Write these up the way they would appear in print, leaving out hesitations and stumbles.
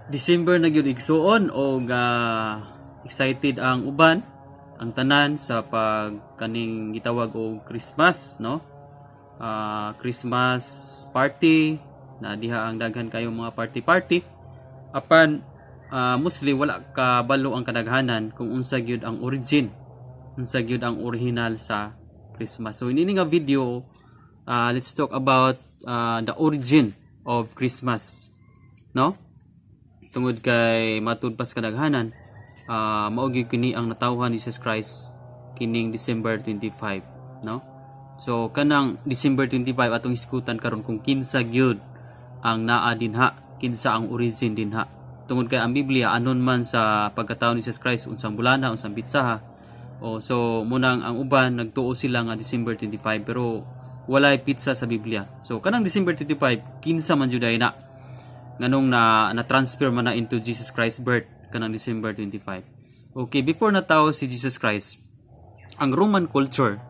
December na gyud, igsuon, og excited ang uban, ang tanan sa pag kaning gitawag og Christmas, no? Christmas party na diha ang daghan kayo mga party party, apan mostly wala kabalo ang kadaghanan kung unsa gyud ang origin, unsa gyud ang original sa Christmas. So ini nga video, let's talk about the origin of Christmas, no? Tungod kay matud pas kadaghanan, mao gyud kini ang natawhan ni Jesus Christ kining December 25, no? So kanang December 25 atong hisgutan karon kung kinsa gyud ang naa dinha, kinsa ang origin dinha, tungod kay ang Biblia anon man sa pagkatao ni Jesus Christ, unsang bulana, unsang pitsaha. O so munang ang uban nagtuo sila nga December 25, pero walay petsa sa Biblia. So kanang December 25, kinsa man jud na, nganong na na transfer man na into Jesus Christ birth kanang December 25? Okay, before natawo si Jesus Christ, ang Roman culture,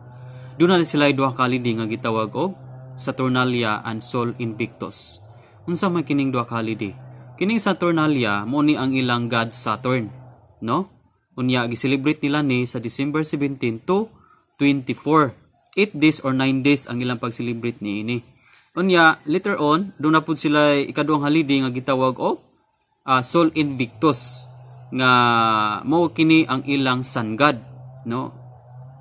doon na sila duha ka holiday nga gitawag og Saturnalia and Sol Invictus. Unsa man kining duha ka holiday? Kining Saturnalia mo ni ang ilang god Saturn, no? Unya gi-celebrate nila ni sa December 17 to 24. 8 days or 9 days ang ilang pag-celebrate niini. Unya later on, doon na pud sila ikaduhang holiday nga gitawag og Sol Invictus nga mao kini ang ilang sun god, no?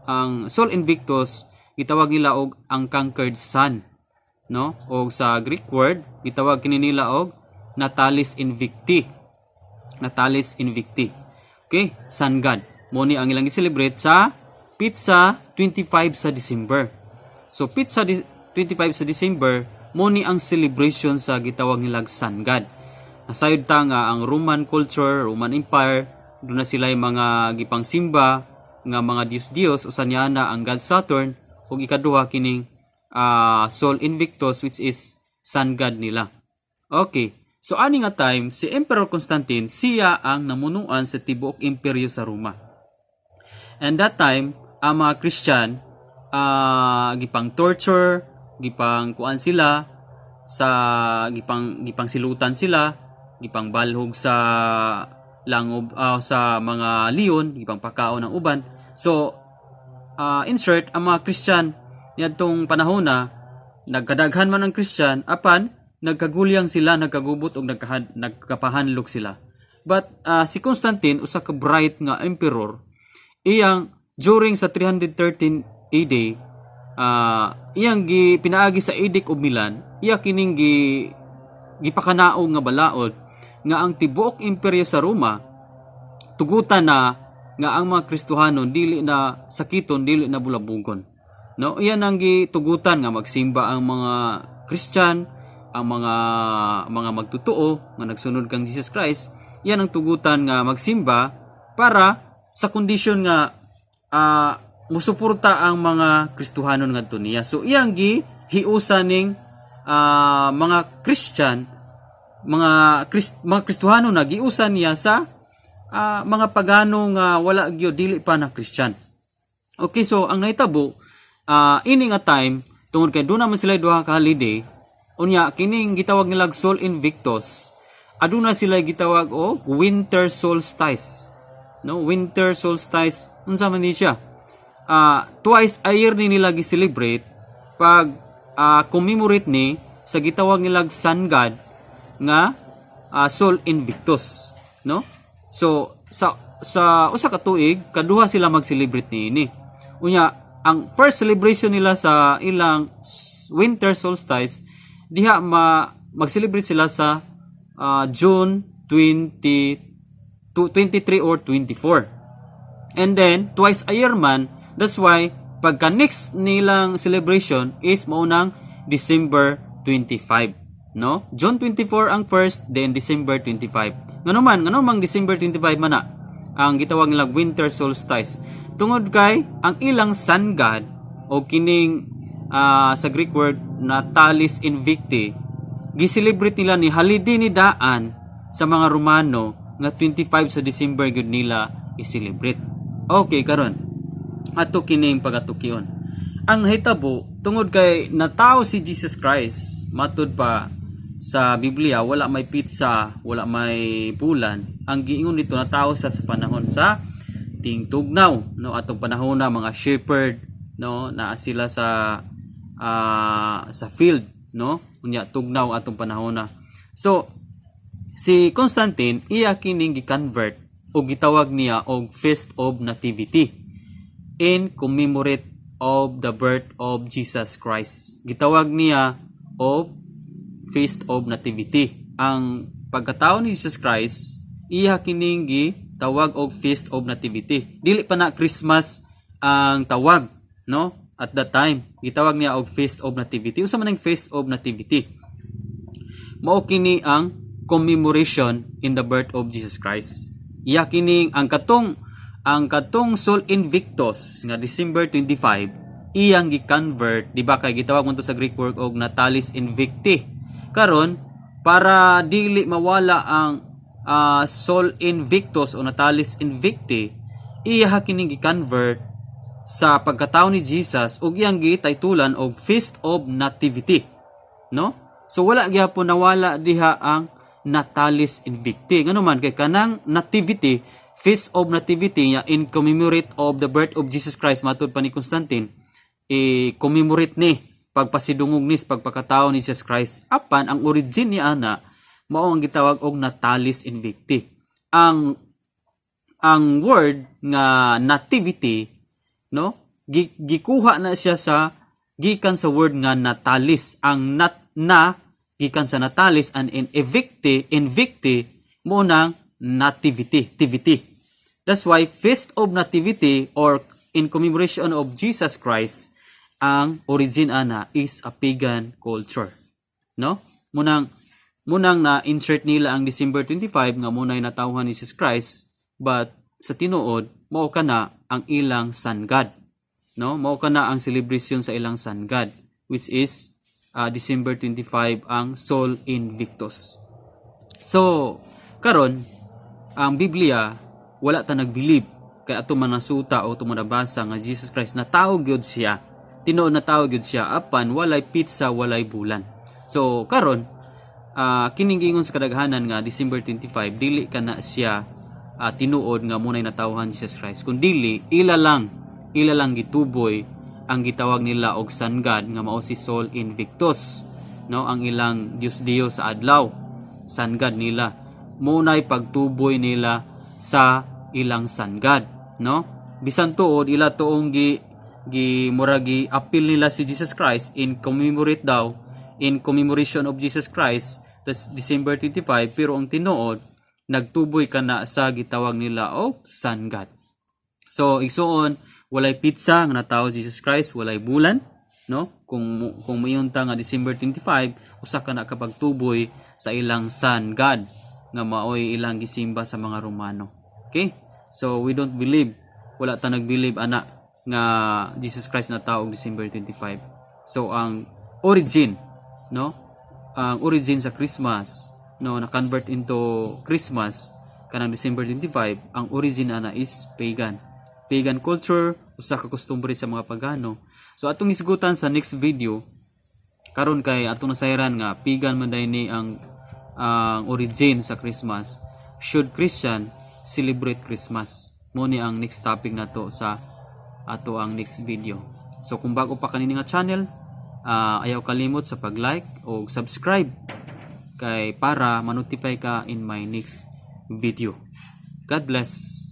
Ang Sol Invictus gitawag nila og ang conquered sun, no? Og sa Greek word gitawag kini nila og Natalis Invicti. Natalis Invicti. Okay, sun god. Mo ni ang ilang gi-celebrate sa petsa 25 sa December. So petsa 25 sa December mo ni ang celebration sa gitawag nilag sun god. Nasayod ta nga ang Roman culture, Roman Empire, doon na sila yung mga gipangsimba nga mga Diyos-Diyos, usa niya na ang god Saturn ug ikaduha kining Sol Invictus, which is sun god nila. Okay. So ani nga time, si Emperor Constantine siya ang namunuan sa tibuok imperyo sa Roma. And that time, ang mga Christian gipang torture, gipang kuan sila sa gipang silutan sila, gipang balhog sa langob, sa mga leon, gipang pakaon ng uban. So in short, ang mga Christian niadtong panahon na nagkadaghan man ang Christian, apan nagkagulyang sila, nagkagubot og nagkapahanlok sila. But si Constantine, usa ka bright nga emperor, iyang during sa 313 AD, iyang gi pinaagi sa Edict of Milan, iya kining gipakanaog nga balaod nga ang tibuok imperyo sa Roma tugutan na nga ang mga Kristohanon dili na sakiton, dili na bulabugon. No, iyan ang gitugutan nga magsimba ang mga Christian, ang mga magtutoo nga nagsunod kang Jesus Christ, iyan ang tugutan nga magsimba para sa kondisyon nga musuporta ang mga Kristohanon ngadto niya. So iyang gi hiusa ning mga Christian, mga Kristohano na giusa niya sa mga pagano nga wala gyud, dili pa na Christian. Okay, so ang nahitabo ini nga time, tungod kay doon naman sila duha ka holiday, unya kining gitawag nilag Sol Invictus, aduna sila gitawag og winter solstice. No, winter solstice, unsa man ni siya? Twice a year ni nila gi-celebrate pag commemorate ni sa gitawag nilag sun god nga Sol Invictus, no? So sa usa ka tuig kaduha sila mag-celebrate niini. Unya ang first celebration nila sa ilang winter solstice diha ma mag-celebrate sila sa June 20 to 23 or 24. And then twice a year man, that's why pagka next nilang celebration is maunang December 25, no? June 24 ang first, then December 25. Ngano mang December 25 man na ang gitawag nilang winter solstice? Tungod kay ang ilang sun god o kining sa Greek word Natalis Invicti, gi-celebrate nila ni holiday ni daan sa mga Romano nga 25 sa December gyud nila i-celebrate. Okay, karon ato kining pagatukion. Ang nahitabo, tungod kay natao si Jesus Christ, matud pa Sa Biblia wala may petsa, wala may bulan. Ang giingon dito, natawo sa panahon sa tingtugnaw, no? Atong panahon na mga shepherd, no, naa sila sa field, no? Unya tugnaw atong panahon na. So si Constantine, iya kining gi-convert o gitawag niya og Feast of Nativity in commemorate of the birth of Jesus Christ. Gitawag niya og Feast of Nativity. Ang pagkatao ni Jesus Christ, iya kining gitawag og Feast of Nativity. Dili pa na Christmas ang tawag, no? At that time, gitawag niya og Feast of Nativity. Unsa man ang Feast of Nativity? Mao kini ang commemoration in the birth of Jesus Christ. Iya kining ang katong Sol Invictus nga December 25, iyang gi-convert, di ba, kay gitawag man to sa Greek word og Natalis Invicti. Karon, para dili mawala ang Sol Invictus o Natalis Invicti, iya kining gi-convert sa pagkatao ni Jesus ug iyang gitaytulan og Feast of Nativity, no? So wala gyapon nawala diha ang Natalis Invicti. Ngano man kay kanang Nativity, Feast of Nativity niya in commemorate of the birth of Jesus Christ, matud pa ni Constantine, i commemorate ni pagpasidungog ni sa pagpakatao ni Jesus Christ. Apan ang origin ni ana mao ang gitawag og Natalis Invicti. Ang word nga nativity, no, gikuha na siya sa gikan sa word nga natalis. Ang nat na gikan sa natalis and in evicti, invicti mo nang nativity, tivity. That's why Feast of Nativity or in commemoration of Jesus Christ, ang origin ana is a pagan culture, no? Munang na insert nila ang December 25 nga munay natawhan ni Jesus Christ, but sa tinuod mao kana ang ilang sun god, no? Mao kana ang celebration sa ilang sun god, which is December 25, ang Sol Invictus. So karon, ang Biblia wala ta nag-believe kay ato man nasuta o ato man nabasa nga Jesus Christ natawo gyud siya, tinuod natawo gyud siya, apan walay petsa, walay bulan. So karon, kining giingon sa kadaghanan nga December 25, dili kana siya tinuod nga munay natawhan Jesus Christ, kun dili ila lang gituboy ang gitawag nila og sun god nga mao si Sol Invictus, no? Ang ilang Dios Dios sa adlaw, sun god nila, munay pagtuboy nila sa ilang sun god, no? Bisan tuod ila tuong gi gi mura gi appeal nila si Jesus Christ in commemorate daw, in commemoration of Jesus Christ, that's December 25, pero ang tinuod nagtuboy kana sa gitawag nila og sun god. So igsuon, walay petsa nga natawo Jesus Christ, walay bulan, no? Kung moingon ta nga December 25, usa ka na kapagtuboy sa ilang sun god nga maoy ilang gisimba sa mga Romano. Okay? So we don't believe, wala ta nag-believe ana nga Jesus Christ natawo og December 25. So ang origin, no? Ang origin sa Christmas, no, na convert into Christmas kanang December 25, ang origin ana is pagan. Pagan culture, usa ka kostumbre sa mga pagano. So atong isgutan sa next video. Karon kay atong nasayran nga pagan man diay ni ang origin sa Christmas. Should Christian celebrate Christmas? Mo ni ang next topic nato sa ato ang next video. So kung bago pa kanini nga channel, ayaw kalimot sa pag-like o subscribe kay para ma-notify ka in my next video. God bless.